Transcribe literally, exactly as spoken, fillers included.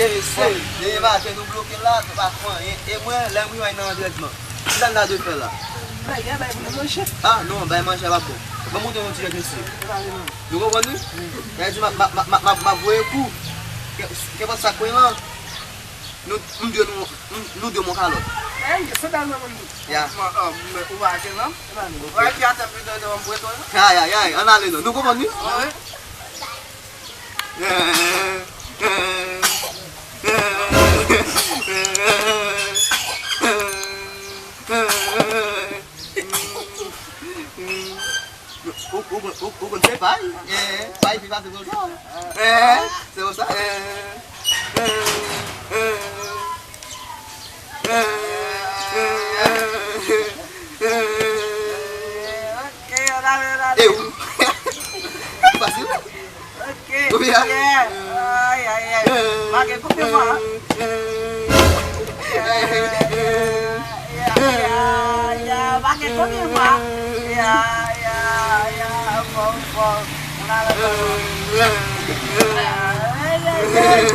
Mesye, demen maten nou bloke la, nou pa fè anyen. E mwen, lè m rive nan antrenman, kisa m ta dwe fè la? Bay, bay pou nou manje. Ah, non, bay manje a pa bon. Ban m montre nou ti jan mesye. Nou konprann, wi? Sa vle di, m ap, m ap, m ap, m ap, m ap voye kou. Ke, kenpòt sa k kwen lan, nou, m dwe nou, m, nou dwe m yon kalòt. Dayè, m gen sandal nan men m tou. Ya. Ou pa achte, non? Ou pa achte atè m pito, m prete w, non? Ay, ay, ay, ann ale, non. Nou konprann, wi? Wi. Ou, ou, ou, ou konn se pay? Eh, pay pi fasil pou l sa. Eh, se konsa. Eh, eh, eh. E ou? Fasil. Ok. Konbyen? Yeah. Ay, ay, ay. Make konbyen fwa? Yeah, yeah, yeah, yeah. Make konbyen fwa? Yeah, yeah, yeah. Fò, fò. Ay, ay, ay.